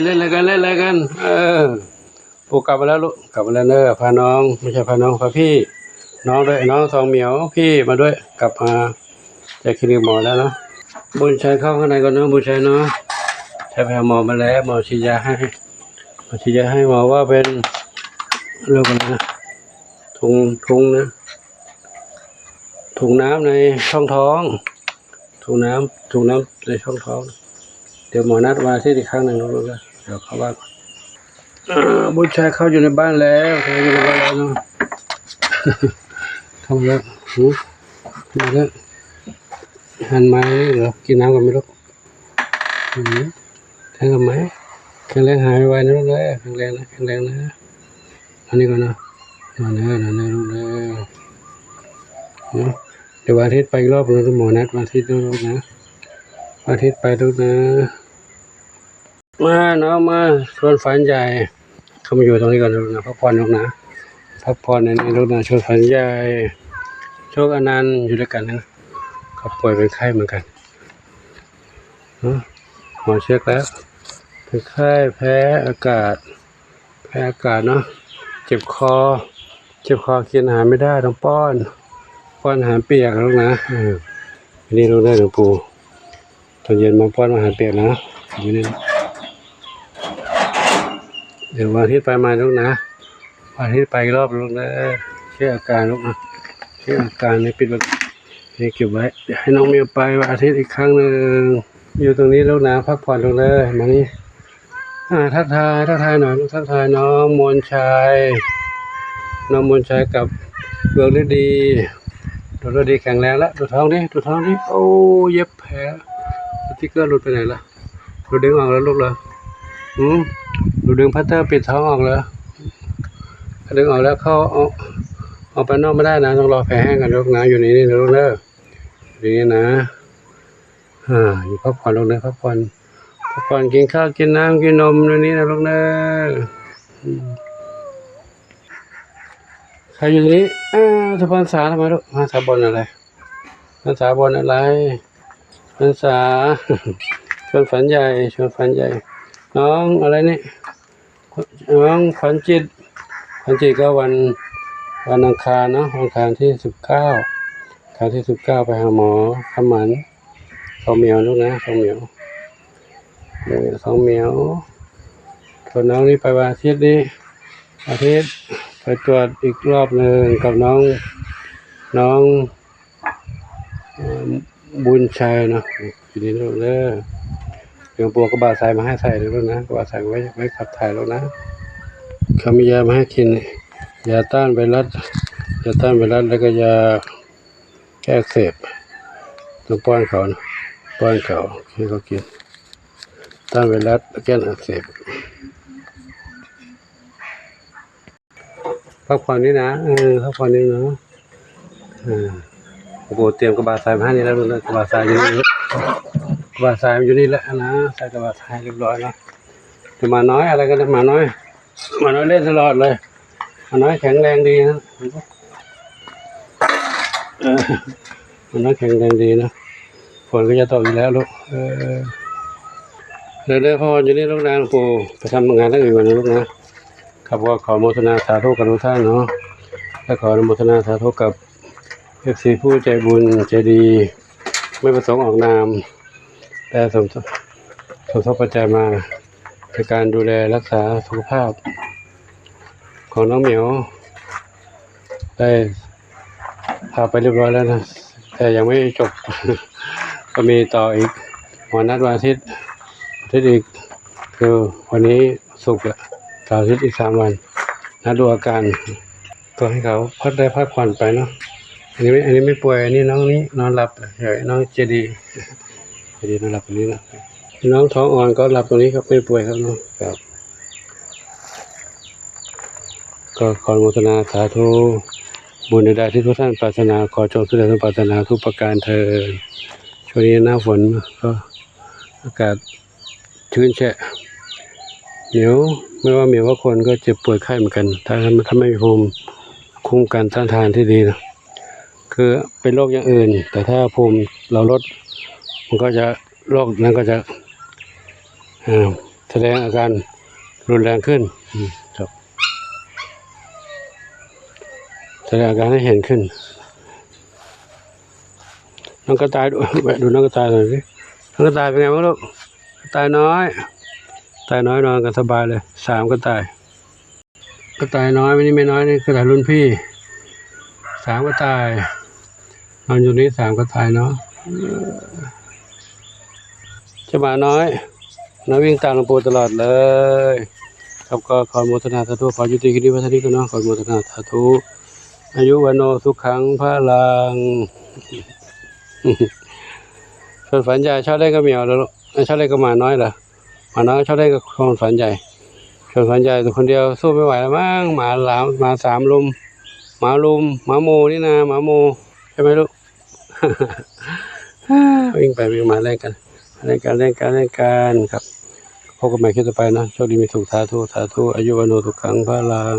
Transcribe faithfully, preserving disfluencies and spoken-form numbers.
เล่นอะไรกัน เล่นอะไรกัน เออ ปู่กลับมาแล้วลูก กลับมาแล้วเนอะ พาน้อง ไม่ใช่พาน้อง พาพี่ น้องด้วย น้องสองเหมียว พี่มาด้วย กลับมาจากคลินิกหมอแล้วเนาะ บุญชัยเข้าข้างในก่อนเนาะ บุญชัยเนาะ ใช่ ไปหาหมอมาแล้ว หมอฉีดยาให้ หมอฉีดยาให้ หมอว่าเป็นโรคอะไรนะ ถุง ถุงนะ ถุงน้ำในช่องท้อง ถุงน้ำ ถุงน้ำในช่องท้อง เดี๋ยวหมอนัดวันอาทิตย์อีกครั้งหนึ่ง ลูกนะ เดี๋ยวเขาว่า อ่า บุญชัยเข้าอยู่ในบ้านแล้ว เข้าอยู่ในบ้านแล้วเนาะ เข้ามาแล้ว หือ มาแล้ว หันมาแล้วเหรอ กินน้ำก่อนไหมลูก อืม แข็งแรงไหม แข็งแรงหายไวๆนะลูกเอ้ย แข็งแรงนะ แข็งแรงนะ อันนี้ก่อนนะ นอนเนอะ นอนเนอะลูกเนอะ เนาะ เดี๋ยววันอาทิตย์ไปอีกรอบนึง หมอนัดวันอาทิตย์นะลูกนะ วันอาทิตย์ไปลูกนะ มาน้องมา ชวนฝันใหญ่ เข้ามาอยู่ตรงนี้ก่อนลูกนะ พักผ่อนลูกนะ พักผ่อนในนี้ลูกนะ ชวนฝันใหญ่ โชคอนันต์อยู่ด้วยกันนะ เขาป่วยเป็นไข้เหมือนกัน เนาะ หมอเช็คแล้ว เป็นไข้แพ้อากาศ แพ้อากาศเนาะ เจ็บคอ เจ็บคอ กินอาหารไม่ได้ ต้องป้อน ป้อนอาหารเปียกลูกนะ เออ อันนี้ลูกได้หลวงปู่ ตอนเย็นมาป้อนอาหารเปียกนะ อยู่นี่ เดี๋ยววันอาทิตย์ไปมาลูกนะ วันอาทิตย์ไปอีกรอบลูกนะ เช็คอาการลูกนะ เช็คอาการในปิดไว้ นี่เก็บไว้ เดี๋ยวให้น้องเมียวไปวันอาทิตย์อีกครั้งหนึ่ง อยู่ตรงนี้ลูกนะ พักผ่อนลูกเลย มานี่ อ่า ทักทาย ทักทายหน่อยลูก ทักทายน้องมนชัย น้องมนชัยกับดวงฤดี ดวงฤดีแข็งแรงแล้ว ดูท้องดิ ดูท้องดิ โอ้ เย็บแผล สติ๊กเกอร์หลุดไปไหนล่ะ ดูดึงออกแล้วลูกเหรอ อืม ดูดึงพลาสเตอร์ปิดท้องออกเหรอ ถ้าดึงออกแล้วเข้า เอา ออกไปนอกไม่ได้นะ ต้องรอแผลแห้งกันลูกนะ อยู่ในนี้นะลูกเด้อ อยู่นี่นะ อ่า อยู่พักผ่อนลูกนะ พักผ่อน พักผ่อน กินข้าว กินน้ำ กินนม อยู่นี่นะลูกเด้อ อืม ใครอยู่ตรงนี้ อ่า สุพรรณษาทำไมลูก มาสาบนอะไร พรรษาบนอะไร พรรษา ชวนฝันใหญ่ ชวนฝันใหญ่ น้องอะไรนี่ น้องขวัญจิต ขวัญจิตก็วัน วันอังคารเนาะ วันอังคารที่สิบเก้า อังคารที่สิบเก้าไปหาหมอ ขมัน สองเหมียวลูกนะ สองเหมียว เออ สองเหมียว ส่วนน้องนี่ไปวันอาทิตย์นี้ อาทิตย์ ไปตรวจอีกรอบหนึ่งกับน้อง น้อง เอ่อ บุญชัยเนาะ อยู่นี่ลูกเด้อ หลวงปู่เอากระบะทรายมาให้ใส่เลยลูกนะ กระบะทรายไว้ ไว้ขับถ่ายลูกนะ เขามียามาให้กิน ยาต้านไวรัส ยาต้านไวรัส แล้วก็ยาแก้อักเสบ ต้องป้อนเขานะ ป้อนเขา ให้เขากิน ต้านไวรัส แก้อักเสบ พักผ่อนนี่นะ เออ พักผ่อนนี่นะ เออ โอ้โห เตรียมกระบะทรายมาให้นี่แล้ว กระบะทรายอยู่นี่ กระบะทรายมันอยู่นี่แหละนะ ใส่กระบะทรายเรียบร้อยแล้ว แต่หมาน้อยอะไรกันนะ หมาน้อย หมาน้อยเล่นตลอดเลย หมาน้อยแข็งแรงดีนะ เออ หมาน้อยแข็งแรงดีนะ ฝนก็จะตกอีกแล้วลูก เออ เดี๋ยวเด้อ พ่ออยู่นี่ลูกนะ หลวงปู่ ไปทำงานเรื่องอื่นก่อนนะลูกนะ ครับ ก็ขออนุโมทนาสาธุกับทุกท่านเนาะ และขออนุโมทนาสาธุกับ เอฟซี ผู้ใจบุญใจดี ไม่ประสงค์ออกนาม ได้สมทบ สมทบปัจจัยมา ในการดูแลรักษาสุขภาพ ของน้องเหมียว ได้พาไปเรียบร้อยแล้วนะ แต่ยังไม่จบ ก็มีต่ออีก หมอนัดวันอาทิตย์ อาทิตย์อีก คือวันนี้ศุกร์ละ เสาร์อาทิตย์อีกสามวัน นัดดูอาการ ก็ให้เขาพัก ได้พักผ่อนไปเนาะ อันนี้ไม่ อันนี้ไม่ป่วย อันนี้น้องนี่นอนหลับเฉย น้องเจดี เจดีนอนหลับตรงนี้นะ น้องท้องอ่อนก็หลับตรงนี้ครับ ไม่ป่วยครับเนาะ ครับ ก็ขออนุโมทนาสาธุ บุญใดๆที่ทุกท่านปรารถนา ขอจงสำเร็จสมปรารถนาทุกประการเทอญ ช่วงนี้หน้าฝนก็อากาศชื้นแฉะ เหมียว ไม่ว่าเหมียวว่าคนก็เจ็บป่วยไข้เหมือนกัน ถ้า ถ้าไม่มีภูมิคุ้มกันต้านทานที่ดีนะ คือเป็นโรคอย่างอื่น แต่ถ้าภูมิเราลด มันก็จะ โรคนั้นก็จะ อ่า แสดงอาการรุนแรงขึ้น อืม ครับ แสดงอาการให้เห็นขึ้น น้องกระต่ายดู แวะดูน้องกระต่ายหน่อยสิ น้องกระต่ายเป็นไงบ้างลูก กระต่ายน้อย กระต่ายน้อยนอนกันสบายเลย สามกระต่าย กระต่ายน้อย วันนี้ไม่น้อยนี่ กระต่ายรุ่นพี่ สามกระต่าย นอนอยู่นี่ สามกระต่ายเนาะ เออ เจ้าหมาน้อย นะ วิ่งตามหลวงปู่ตลอดเลย ครับ ก็ขออนุโมทนาสาธุ ขอยุติคลิปไว้เท่านี้ก่อนเนาะ ขออนุโมทนาสาธุ อายุวัณโณสุขังพลัง ส่วนฝันใหญ่ชอบเล่นกับเหมียวแล้วลูก ไม่ชอบเล่นกับหมาน้อยเหรอ หมาน้อยชอบเล่นกับคนฝันใหญ่ ส่วนฝันใหญ่ตัวคนเดียวสู้ไม่ไหวแล้วมั้ง หมาหลาม หมาสามลุม หมาลุม หมาหมู่นี่นา หมาหมู่ ใช่ไหมลูก วิ่งไปวิ่งมาเล่นกัน เล่นกัน เล่นกัน เล่นกันครับ พบกันใหม่คลิปต่อไปนะ โชคดีมีสุข สาธุ สาธุ อายุวัณโณสุขังพลัง